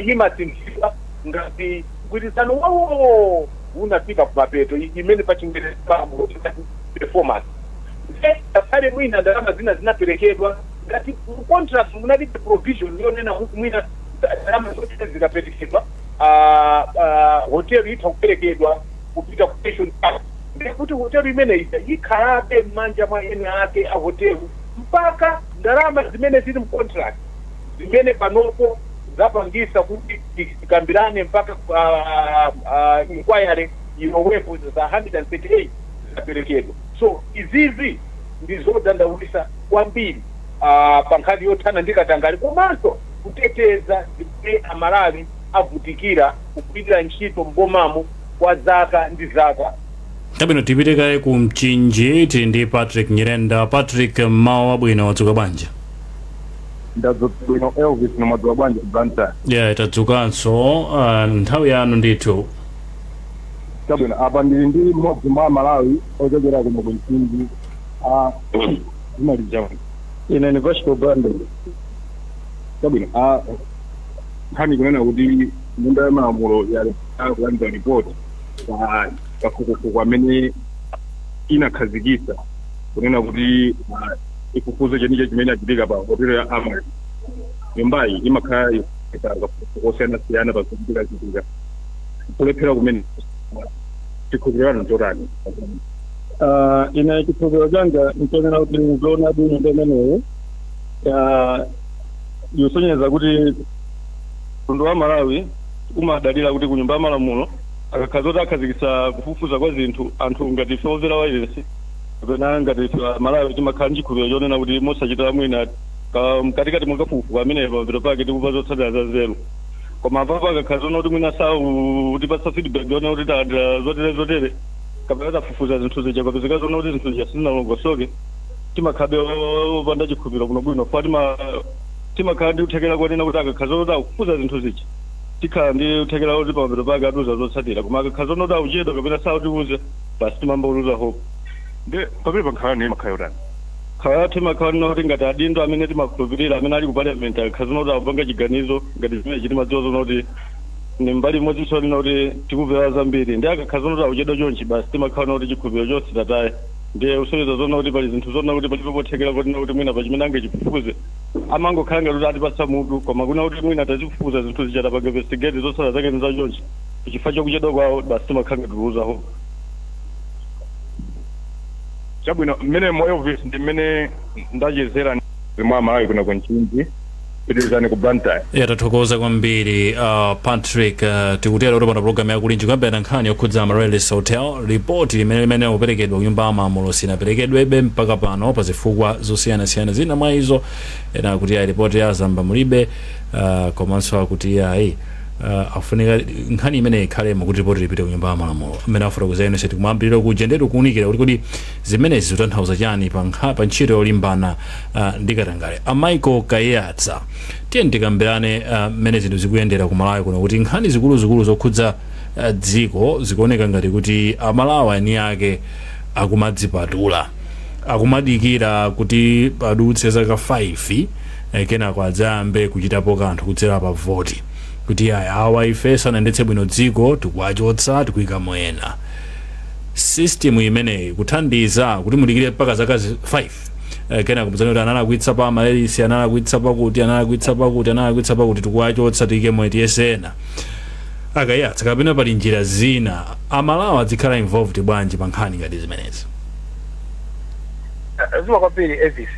yimasinthidwa ngati mgwirizano wawo unafika kumapeto, imene pa Chingerezi performance. Ngakhale mwina ndalama zina zinaperekedwa, ngati mu contract munalibe provision yonena kuti mwina ndalama zote zikaperekedwa, hotel itha kuperekedwa kupita ku pension fund, ndekuti hotelo imeneyi ikhalabe m'manja mwa ene ake a hotelo mpaka ndalama zimene zili mu contract, zimene panopo zapangisa kuti tikambirane mpaka inquiry ilowepo, za 138 zaperekedwa. So izizi ndi zodandaulisa kwambiri pa nkhani yothana ndi katangale komanso kuteteza zimene Amalawi avutikira kugwirira ntchito mbomamo kwa zaka ndi zaka. Chabwino, tipite kaye ku Mchinji, tili ndi Patrick Nyirenda. Patrick, mmawa wabwino, wadzuka bwanji? Ndadzuka bwino, Elvis. Nomwadzuka bwanji, Blantyre? Yeah, tadzukanso. Nthawi yanu ndithu. Chabwino, apa ndili ndi mmodzi mwa Amalawi ochokera kuno ku Mchinji. Dzina lija Ine ni Vasco Bando. Chabwino, nkhani kunena kuti Nyumba ya Malamulo yalephera kulandira ripoti pa kafukufuku amene inakhazikitsa kunena kuti ifufuze cheniche chimene achitika pa hotelo ya Amaryllis. Nyumbayi imakhala ikuchita kafukufuku osiyanasiyana pa zochitika chitika. Kulephera kumene, chikhulupiriro chotani? Ine chikhulupiriro changa nchonena kuti nzoonadi, nyumba imeneyo yosonyeza kuti mtundu wa Malawi umadalira kuti ku Nyumba ya Malamulo akakhala zoti akhazikitsa kufufuza kwa zinthu, anthu ngati ife omvera wailesi kapena ngati ife Malawi timakhala ndi chikhulupiriro chonena kuti mosachita mwina mkatikati mwa kafukufuku ameneyo, pamapeto pake tikupa zotsatira za nzeru. Koma apapo akakhala zoona kuti mwina sautipatsa feedback yonena kuti talandira zotere zotere kapena tafufuza zinthu zija, kapezeka zoona kuti zinthu zija sizinalongosoke, timakhabe opanda chikhulupiriro bwinobwino fa timakhala ndi kuthekera konena kuti akakhala zoona kuti akufufuza zinthu zija, tikhala ndi kuthekera kuti pamapeto pake atiuza zotsatira. Koma akakhala zoona kuti akuchedwa kapena sautiuza, basi timamba kuluza hope. Nde pamene pankhalani imakhala yotani? Khala yathu imakhala kuti ngati adindo amene timakhulupirira amene ali ku parliament akakhala zoona kuti akupanga chiganizo ngati chimenechi, timadziwa zoona kuti ni mbali imodzinso nena kuti tikupera zambiri. Ndi akakhala zoona kuti akuchedwa chonchi, basi timakhala kuti chikhulupiriro chonse tataye. Ndiye kusonyeza zoona kuti pali zinthu zoona kuti palibe pothekera kuti kuti mwina pachimene angachifufuze, amangokhala ngati kuti atipatsa mutu, koma kuna kuti mwina tazifufuza zinthu zija, tapanga investigate, zotsatira zake ndi zachonchi, chifukwa chakuchedwa kwawo basi timakhala ngati tuluza hope. Chabwino, mmene mo Elvis ndi mmene ndachezera mwa Malawi kuno ku Mchinji. Pitirizani ku Blantyre. Ya, tathokoza kwambiri Patrick. Tikutero kuti pano program yakulinji kuyambira nkhani yokhudza Amaryllis Hotel, ripoti imene ikuperekedwa ku Nyumba ya Malamulo sinaperekedwebe mpaka pano pa zifukwa zosiyanasiyana. Zina mwa izo, ena akuti ayi, ripoti ya zamba mulibe, komanso akuti ayi, afunika nkhani imene ikhalemo kuti ripoti lipite ku Nyumba ya Malamulo. Amene afotokoza Innocent kumayambiriro kuja, ndetu kuwunikira kuti kodi zimenezi zikutanthauza chani pa ntchito yolimbana ndi katangale. A Michael Kayatsa, tiye tikambirane mmene zinthu zikuyendera ku Malawi kuno, kuti nkhani zikuluzikulu zokhudza dziko zikuoneka ngati kuti Amalawi eni ake akumadzipatula, akumadikira kuti padutse zaka 5, kenako adzayambe kuchitapo kanthu kudzera pa voti, kuti aya, awa ife sanayendetse bwino dziko, tikuwachotsa, tikuyikamo ena. System imeneyi kuthandiza kuti mudikire mpaka zaka 5, kenako mudzanena kuti analakwitsa pa Amaryllis, analakwitsa pakuti, analakwitsa pakuti, analakwitsa pakuti, tikuwachotsa, tiyikemo, tiyese ena. Akayatsa, kapena pali njira zina? Amalawi adzikhala involved bwanji pa nkhani ngati zimenezi? Zikomo kwambiri, Elvis.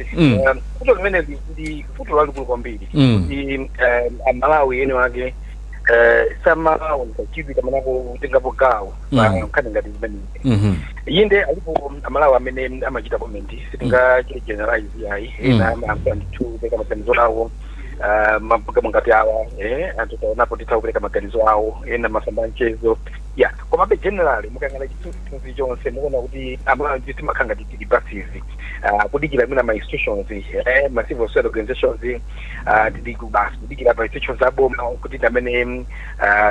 Vuto limene ndi vuto lalikulu kwambiri kuti Amalawi ene wake samaoneka chidwi kapena kutengapo gawo pa nkhani ngati zimenezi. Inde, alipo Amalawi amene amachita comment, sitingachite generalize ayi. Ena amayankhula ndithu, kupereka maganizo awo, mapulogalamu ngati awa, anthu taonapo titha kupereka maganizo awo, ena masamba mchezo ya. Komabe generally mukayang'ana chithunzithunzi chonse, mukuona kuti Amalawi ndi timakhala ngati tili passive, kudikira mwina ma institutions, ma civil society organizations, tili basi kudikira ma institutions aboma kuti ndi amene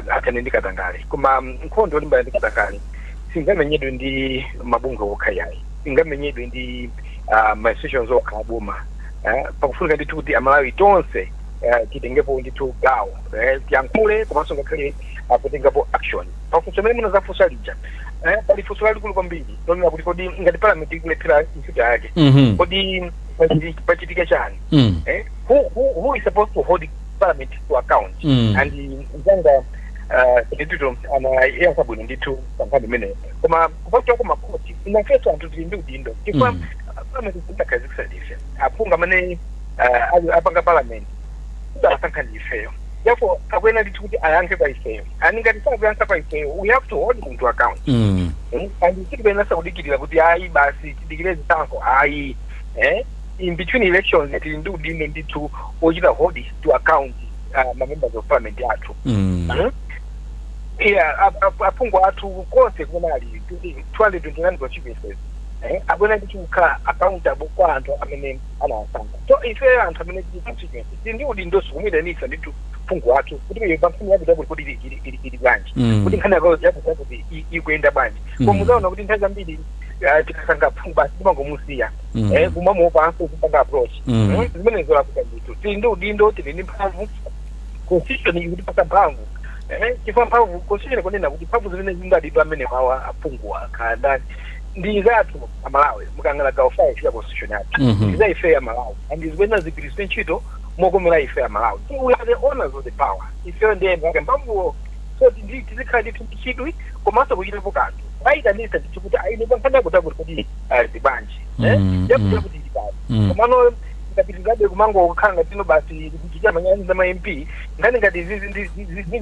athane ndi katangale. Koma nkhondo yolimbana ndi katangale singamenyedwe ndi mabungwe okha yayi, singamenyedwe ndi ma institutions okha aboma. Pakufunika ndithu kuti Amalawi tonse titengepo ndithu gawo, tiyankhule komanso ngakhale kutengapo action. Pafunso imene munazafunsa lija, pali funso lalikulu kwambiri lonena kuti kodi ngati parliament ikulephera ntchito yake, kodi pachitika chani? Who is supposed to hold parliament to account? And mzanga Benedito anayankha bwino ndithu pa nkhani imeneyo. Koma kupatulako makhoti, inafenso anthu tili ndi udindo, chifukwa parliament tidakhazikitsa ndife. Aphungu amene ali apanga parliament tidawasankha ndi ifeyo, therefore akuyenera ndithu kuti ayankhe kwa ifeyo, and ngati sakuyankha kwa ifeyo, we have to hold them to account. And sitikuyenera kudikirira kuti ayi, basi, tidikire zisankho, ayi. In between elections tili ndi udindo ndithu ochita hold to account ma members of parliament athu. Yeah, aphungu athu konse kumene ali, 229 constituencies, akuyenera ndithu kukhala accountable kwa anthu amene anawasankha. So ife anthu amene tili constituency tili ndi udindonso kumuyitanitsa ndithu phungu wathu kuti iye pa nkhani yakuti yakuti kuti ili bwanji, kuti nkhani yako yakuti yakuti ikuyenda bwanji. Koma muzaona kuti nthawi zambiri Tikasankha phungu basi timangomusiya, kumamuopanso kupanga approach. Zimene zolakwika ndithu. Tili ndi udindo, tili ndi mphamvu, constitution ikutipasa mphamvu, chifukwa mphamvu constitution ikunena kuti mphamvu zimene zingadidwa amene mawa aphungu akhala ndani ndi zathu Amalawi. Mukangana gawo 5 ya constitution yathu, ndi za ife ya Malawi and zikuyenera zigwiritsidwe ntchito mokomera ife ya Malawi. We are the owners of the power, ifeyo ndiye ake mphamvuwo. So tizikhala ndithu ndi chidwi komanso kuchitapo kanthu, ayitanisa ndithu kuti aine pankhani yakuti akuti kuti zibwanji yakuti yakuti ndipati. Komano tikapitirizabe kumangokhala ngatino basi kuchita manyazi za ma MP, nkhani ngati izizi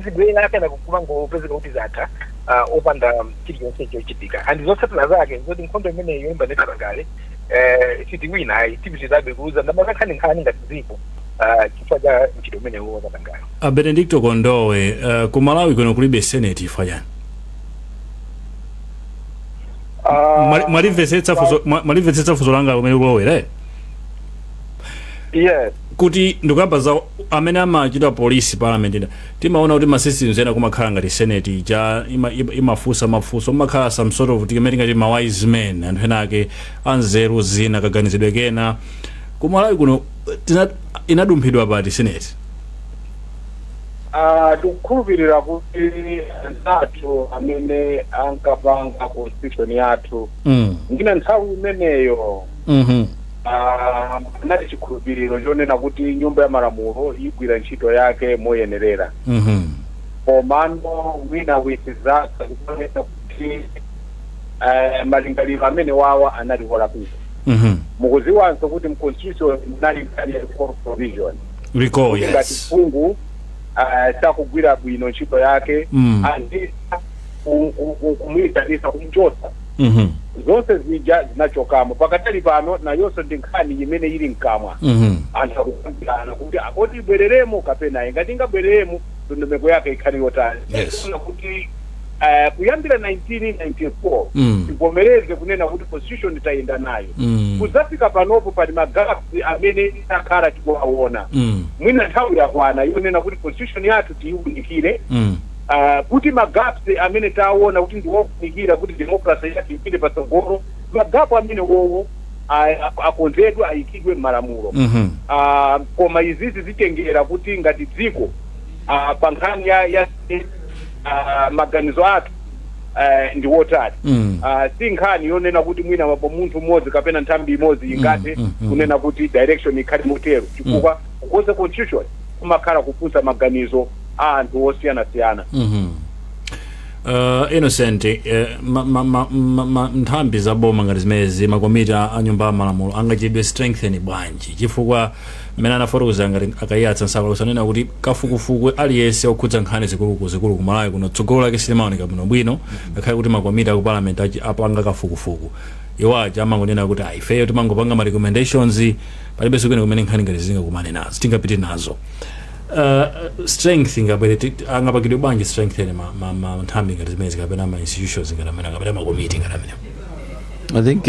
zibwera kana kumangopezeka kuti zatha, opanda chilichonse chochitika. And zotsatira zake zoti nkhondo imeneyi yoyimba ndikatangale sitiwina ayi, tipitirizabe kuluza ndalama nkhani nkhani ngati dziko, chifukwa cha ntchito imeneyo wakatangale. A Benedicto Kondowe, ku Malawi kuno kulibe senate chifukwa chani? Mwalimvetsetsa funso langa kumene kulowera, eh? Yes. Kuti ndikuyamba za amene amachita police parliament ina, timaona kuti ma systems ena kumakhala ngati senate ija imafunsa mafunso, kumakhala some sort of timene tingati ma wise men, anthu ena ake anzeru zina, kaganizidwe kena. Ku Malawi kuno inadumphidwa pati senate? Tikukhulupirira kuti anzathu amene ankapanga constitution yathu ngina nthawi imeneyo anali chikhulupiriro chonena kuti nyumba ya malamulo igwira ntchito yake moyenerera. Komano mwina with zaka zikuonesa kuti malingaliro amene wawa anali olakwika. Mukuziwanso kuti mu constitution munali nkhani ya recall provision, recall kuti ngati phungu sakugwira bwino ntchito yake, azitha kumuyitanisa, kumuchotsa. Zonse zija zinachokamo. Pakatali pano nayonso ndi nkhani imene ili mkamwa. Anthu akukambirana kuti akoti ibwereremo kapena ayi, ngati ingabwereremo ndondomeko yake ikhale yotani. Kuona kuti kuyambira 1994, tivomereze kunena kuti constitution tayenda nayo kudzafika panopo, pali ma gaps amene takhala tikuwaona. Mwina nthawi yakwana yonena kuti constitution yathu tiyiwunikire, kuti ma gaps amene taona kuti ndiwofunikira kuti democracy yathu ipite patsogolo, ma gap amene wowo akonzedwe, ayikidwe m'malamulo. Koma izizi zitengera kuti ngati dziko, pa nkhani ya maganizo athu ndi wotani. Si nkhani yonena kuti mwina wapo munthu mmodzi kapena nthambi imodzi ingathe kunena kuti direction ikhale motero, chifukwa kukonza constitution kumakhala kufunsa maganizo a anthu osiyanasiyana. Innocent, nthambi za boma ngati zimenezi, makomiti a nyumba ya malamulo angachitidwe strengthen bwanji? Chifukwa mmene anafotokoza ngati akayiyatsa nsakalo sanena kuti kafukufuku aliyense okhudza nkhani zikuluku zikulu ku Malawi kuno tsogolo lake silimaoneka bwinobwino, ngakhale kuti makomiti aku parliament apanga kafukufuku, iwo aja amangonena kuti, "Ah, ifeyo timangopanga ma recommendations, palibenso kwene kumene nkhani ngati zingakumane nazo tingapite nazo." Strength ingabwere, angapangidwe bwanji strengthen ma nthambi ngati zimenezi kapena ma institutions ngati amene kapena makomiti ngati amene? I think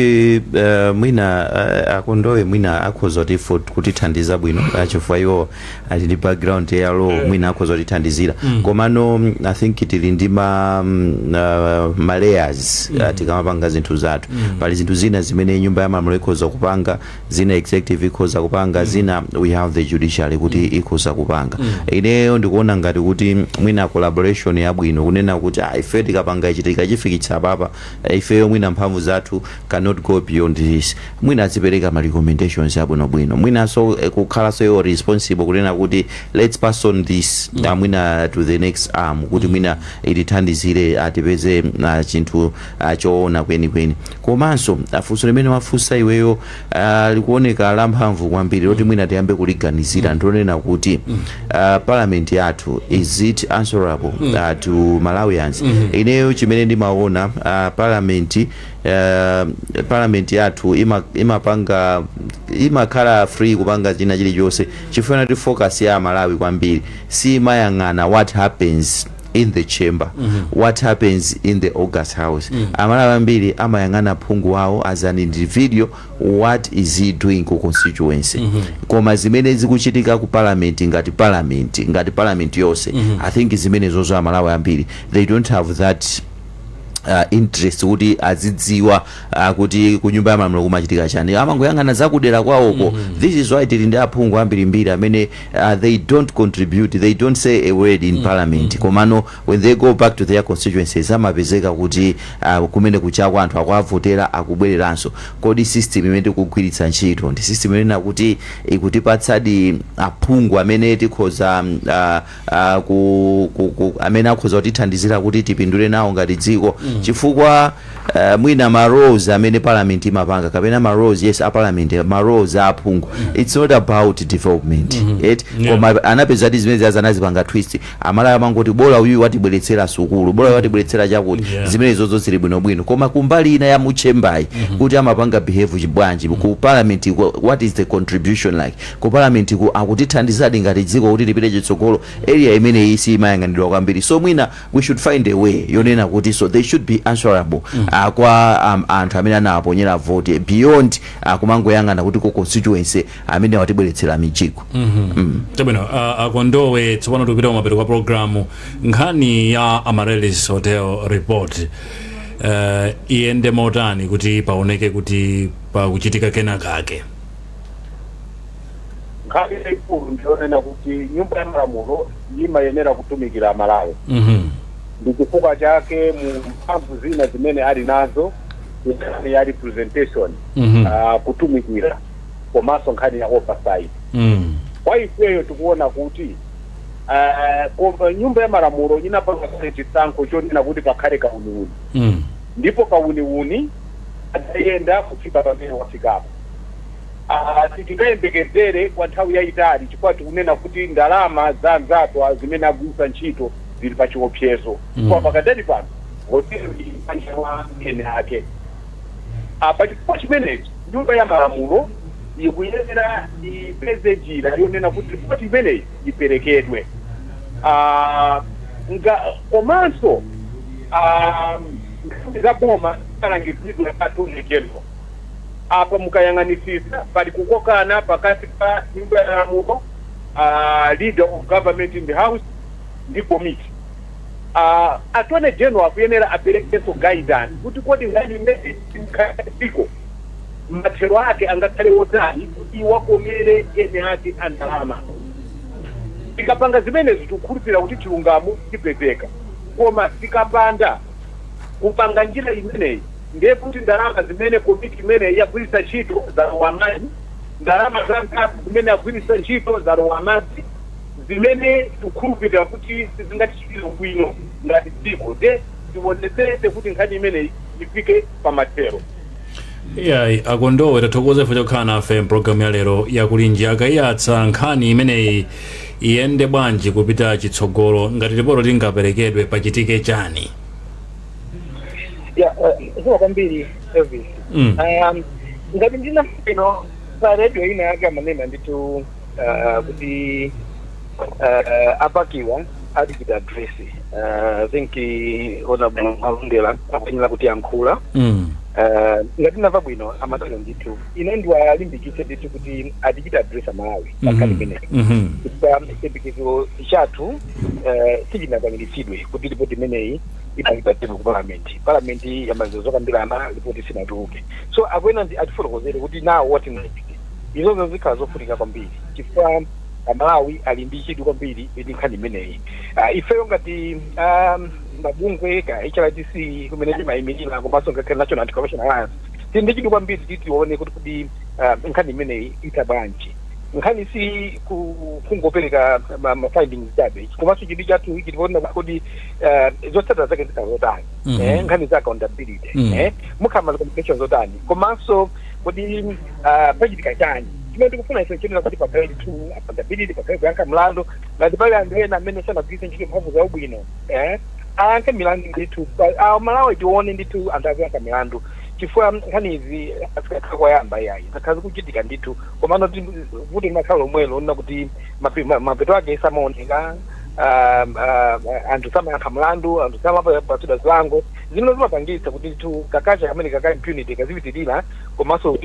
mwina akondowe mwina akhoza kutithandiza bwino, chifukwa iwo ali ndi background ya law, mwina akhoza kutithandizira. Komano I think tili ndi ma layers. Tikamapanga zinthu zathu, pali zinthu zina zimene nyumba ya malamulo ikhoza kupanga, zina executive ikhoza kupanga, zina we have the judiciary kuti ikhoza kupanga. Ineyo ndikuona ngati kuti mwina collaboration yabwino, kunena kuti, ah, ife tikapanga ichi, tikachifikitsa apapa, ifeyo mwina mphamvu zathu cannot go beyond this. Mwina azipereka ma recommendations abwinobwino, mwinanso kukhalanso iwo responsible kunena kuti let's pass on this mwina to the next arm, kuti mwina itithandizire atipeze chinthu choona kwenikweni. Komanso funso limene wafunsa iweyo likuoneka lamphamvu kwambiri, loti mwina tiyambe kuliganizira, ndionena kuti parliament yathu, is it answerable to Malawians? Ineyo chimene ndimaona, parliament yathu imapanga, imakhala free kupanga china chilichonse, chifukwa kuti focus ya Malawi kwambiri simayang'ana what happens in the chamber, what happens in the august house. Amalawi ambiri amayang'ana phungu wawo as an individual, what is he doing ku constituency. Koma zimene zikuchitika ku parliament, ngati parliament yonse, I think zimene zozo Amalawi ambiri they don't have that. interest kuti azidziwa kuti ku Nyumba ya Malamulo kumachitika chani. Amangoyang'ana zakudera kwawoko. This is why tili ndi aphungu ambirimbiri amene they don't contribute, they don't say a word in parliament, komano when they go back to their constituencies amapezeka kuti kumene kuchako anthu akuavotera, akubwereranso. Kodi system imene tikugwiritsa ntchito ndi system imene kuti ikutipatsadi aphungu amene tikhoza amene akhoza kutithandizira kuti tipindule nawo ngati dziko? Chifukwa mwina ma roles amene parliament imapanga, kapena ma roles, yes, a parliament, ma roles a aphungu, it's not about development, right? Koma anapeza kuti zimene zaza anazipanga twist. Amalawi amangoti bola uyu watibweretsera sukulu, bola uyu watibweretsera chakuti, zimene zozo zili bwinobwino. Koma kumbali ina ya mu chamber yi, kuti amapanga behave chibwanji ku parliament ku, what is the contribution like ku parliament ku, akutithandizadi ngati dziko kuti lipite chitsogolo? Area imeneyi siyimayang'anidwa kwambiri. So mwina we should find a way yonena kuti so they should be answerable kwa anthu amene anawaponyera vote, beyond kumangoyang'ana kuti ku constituency amene watibweretsera mijigo. Chabwino, Akondowe, tsopano tikupita kumapeto kwa programu. Nkhani ya Amaryllis Hotel report iyende motani kuti paoneke kuti pakuchitika kena kake? Nkhani yaikulu ndiyonena kuti Nyumba ya Malamulo imayenera kutumikira Amalawi. Ndi chifukwa chake mu mphamvu zina zimene ali nazo, nkhani ya representation, kutumikira, komanso nkhani ya oversight. Kwa ifeyo tikuona kuti Nyumba ya Malamulo inapanga kale chisankho chonena kuti pakhale kauniuni, ndipo kauniuni adayenda kufika pamene wafikapo. Sitingayembekezere kwa nthawi yayitali, chifukwa tikunena kuti ndalama za anzathu zimene agwiritsa ntchito zili pa chiopsezo, chifukwa pakadali pano hotelo ili m'manja mwa ene ake. Pa chifukwa chimenechi Nyumba ya Malamulo ikuyenera ipeze njira yonena kuti ripoti imeneyi iperekedwe. Komanso nkhani za boma zimalangizidwa pa Attorney General. Apa mukayang'anisisa pali kukokana pakati pa Nyumba ya Malamulo, leader of government in the house ndi committee. Attorney General akuyenera aperekenso guidance kuti kodi nkhani imene dziko mathero ake angakhale wotani kuti wakomere ene ake a ndalama. Tikapanga zimenezi tikukhulupirira kuti chilungamo chipezeka, koma tikapanda kupanga njira imeneyi, ndiye kuti ndalama zimene komiti imeneyi yagwiritsa ntchito zalowa madzi, ndalama za mkati zimene agwiritsa ntchito zalowa madzi, zimene tikukhulupirira kuti sizingatichitire bwino ngati dziko. De tionetsetse kuti nkhani imeneyi ifike pamathero. Iyayi, Akondowe, tathokoza ife chokhala nafe mpulogalamu ya lero yakulinji. Akayiyatsa, nkhani imeneyi iyende bwanji kupita chitsogolo? Ngati ripoti lingaperekedwe, pachitike chani? Ya, zikomo kwambiri, Elvis. Ngati ndina ino pa radio ina yake amanena ndithu kuti apakiwa atichita address. I think Honorable Malondera akuyenera kuti yankhula. Ngati ndinamva bwino amatero ndithu. Ine ndiwalimbikitse ndithu kuti atichita address Amalawi pakhali imeneyi, chifukwa chiyembekezo chathu sichinakwaniritsidwe kuti ripoti imeneyi ipangidwa table ku parliament. Parliament yamaliza zokambirana, ripoti sinatuluke. So akuyenera ndi atifotokozere kuti now what next. Izozo zikhala zofunika kwambiri chifukwa Amalawi ali ndi chidwi kwambiri ndi nkhani imeneyi. Ifeyo ngati mabungwe ka HRDC kumene timayimirira, komanso ngakhale National Anti-Corruption Alliance, tili ndi chidwi kwambiri kuti tione kuti nkhani imeneyi itha bwanji. Nkhani si kungopereka ma findings chabe, komanso chidwi chathu chitipoona kuti zotsatira zake zikhala zotani. Nkhani za accountability, mukhala ma recommendations zotani, komanso kuti pachitika chani. Chimene tikufuna ife chenera kuti pakhale ndithu accountability, pakhale kuyankha mlandu. Ngati pali anthu ena amene sanagwiritse ntchito mphamvu zawo bwino, ayankhe milandu ndithu. Malawi tione ndithu anthu akuyankha milandu, chifukwa nkhani izi asikakhala koyamba iyayi, zakhala zikuchitika ndithu. Komano vuto limakhala lomwelo lina kuti mapeto ake samaoneka, anthu samayankha mlandu, anthu samapatsidwa zilango zimene zimapangitsa kuti ndithu kakacha kamene kaka impunity kazipitirira, komanso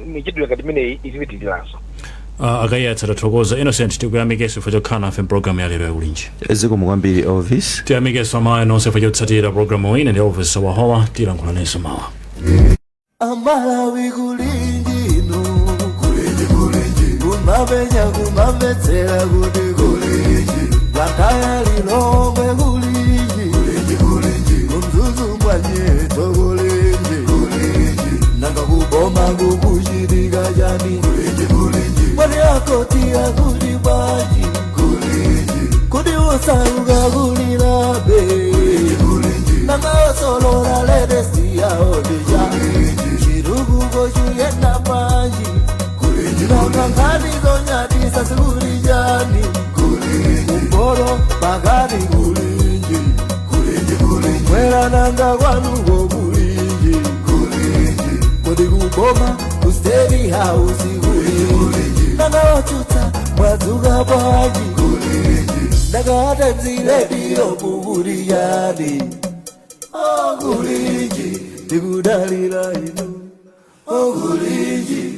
michitidwe ngati imeneyi izipitiriranso. A Kaiyatsa, tathokoza. Innocent, tikuyamikenso chifukwa chokhala nafe mpulogalamu ya lero yakulinji. Zikomo kwambiri, Elvis. Tiyamikenso amayi nonse chifukwa chotsatira pulogalamu. Ine ndi Elvis Wahowa, tilankhulanenso mawa. Amalawi, kulinji inu, kulinji, kulinji, kumapenya kumamvetsera kuti kulinji, Blantyre, Lilongwe, kulinji, kulinji, kulinji, kuMzuzu mwanyeto, kulinji, kulinji, nanga kuboma kukuchitika chani? Kulinji, kulinji, mwani akoti akuli bwanji? Kulinji, kuti usauka kulilabe? Kulinji, nanga osolola latest yawo ndija? Chirukuko chuyenda bwanji? Nanga nkhani zonyadisa zikuli chani? Kumporo pakati, kulinji, mwera nanga kwanuko, kulinji, kodi kuboma ku State House, kulinji, nanga otsutsa mwadzuka bwanji? Nanga Times Radio kukuli chani? Oh, kulinji, tikudalira inu. Oh, kulinji.